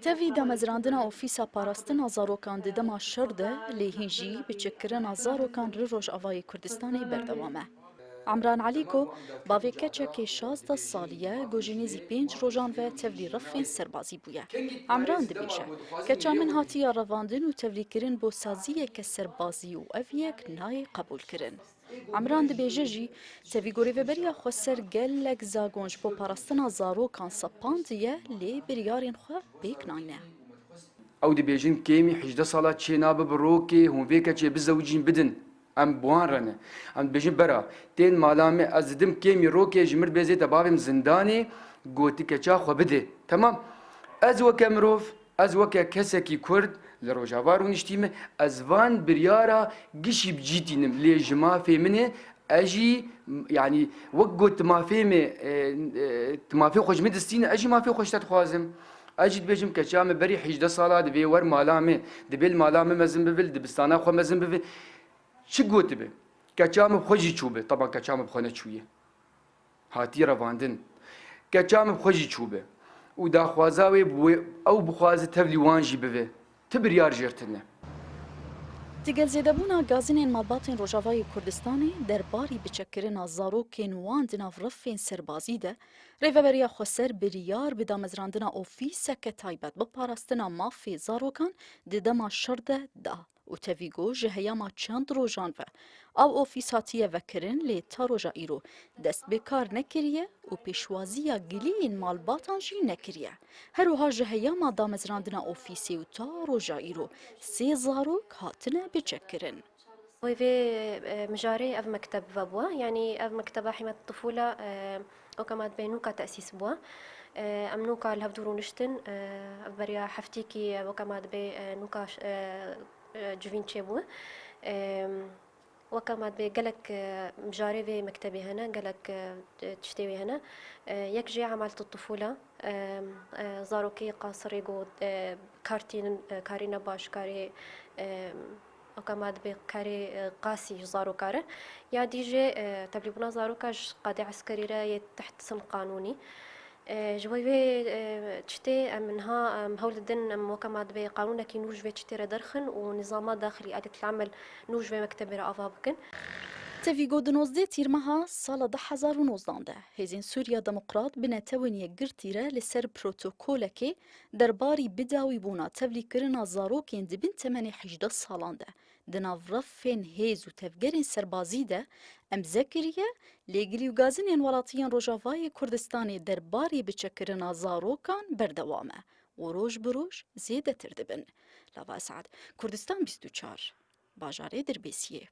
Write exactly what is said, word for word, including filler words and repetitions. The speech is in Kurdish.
Tevî damezrandina ofîsa parastina zarokan di dema şer de, lê hîn jî biçekkirina zarokan li Rojavayê Kurdistanê berdewam e. Emran Elî ku bavê keçekê şazdeh salî ye, ku ji nêzî pênc rojan ve tevlî refên serbazî bûye. Emran dibêje, keça min hatiye revandin û tevlîkirin bo saziyeke serbazî û ev yek nayê qebûlkirin. Emran dibêje jî, tevî ku Rêveberiya Xweser gelek zagon ji bo parastina zarokan sepandiye, lê biryarên xwe pêk nayne. Ew dibêjin kêmî hejdeh sala çê nabe bi rokê hûn vê keçê bizewicîn bidin. Em bi wan re ne. Em dibêjin bera, tên mala me, ez didim kêmî rokê ji mir bêzê te bavêm zindanê, gotî keça xwe bidê. Temam. Ez weke mirov, ez weke kesekî Kurd li Rojava rûniştî me, ez van biryara gişî bi cî tînim. Lê ji mafê min e, ez jî, yanî wek got tu mafê me, e, e, tu mafê xwe ji min distîne, ez jî mafê xwe ji te dixwazim. Ez jî dibêjim keça me berî hejdeh sala divê wer mala me, divê li mala me mezin bibe, li dibistana xwe mezin bibe. Çi gotibe? Keça min xwe jî çûbe. Taban keça min bi xwe neçûye. Hatiye revandin. Keça min bi xwe jî çûbe. Û daxwaza wê bi wê, ew bixwaze tevlî wan jî bibe. Ti biryar jêr tune. Digel zêdebûna gazinên malbatên Rojavayê Kurdistanê derbarî biçekkirina zarokên wan di nav refên serbazî de, Rêveberiya Xweser biryar bi damezrandina ofîseke taybet bi parastina mafê zarokan di dema şer de da. Û tevî ku ji heyama çend rojan ve ev ofîs hatiye vekirin, lê ta roja îro dest bi kar nekiriye û pêşwaziya giliyên malbatan jî nekiriye. Her wiha ji heyama damezrandina ofîsê û ta roja îro sê zarok hatine biçekkirin. Wê vê, e, mijarê ev mekteb vebû, yanî ev mekteba Hîmet Tifûla, e, weke me dibê nûka tesîs bû. E, em nûka li hevdû rûniştin, e, ev beriya heftîkî, e, weke me dibê, e, nûka, e, e, civîn çêbû. E, weke me dibê gelek, e, mijarê vê mektebê hene, gelek, e, tiştê wê hene. E, yek jê Hîmet Tifûla, e, e, zarokê qasirê ku, e, kar tînin, e, karî ne baş, karê, e, weke me dibê karê, e, qasî ji zaroka re. Ya dî jê, e, tevlîbûna zaroka ji qadê eskerî re yê teht sin qanûnî. E, ji bo vê, e, tiştê em niha, em hewl didin, em weke me dibê qanûnekî nû ji vê tiştê re derxin û nizama daxilî, adalet el-emel nû ji vê mektebê re ava bikin. Tevî ku di nozdeh tîrmeha sala du hezar û nozdan de, Hêzên Sûriya Demokrat bi netewên Yekgirtî re li ser protokolekê derbarî bidawîbûna tevlîkirina zarokên di bin temenê hejdeh salan de di nav refên hêz û tevgerên serbazî de îmze kiriye, lê gilî û gazinên welatiyên Rojavayê Kurdistanê derbarî biçekirina zarokan berdewam e û roj bi roj zêdetir dibin. Lava Esad, Kurdistan bîst û çar, bajarê Dirbêsiyê.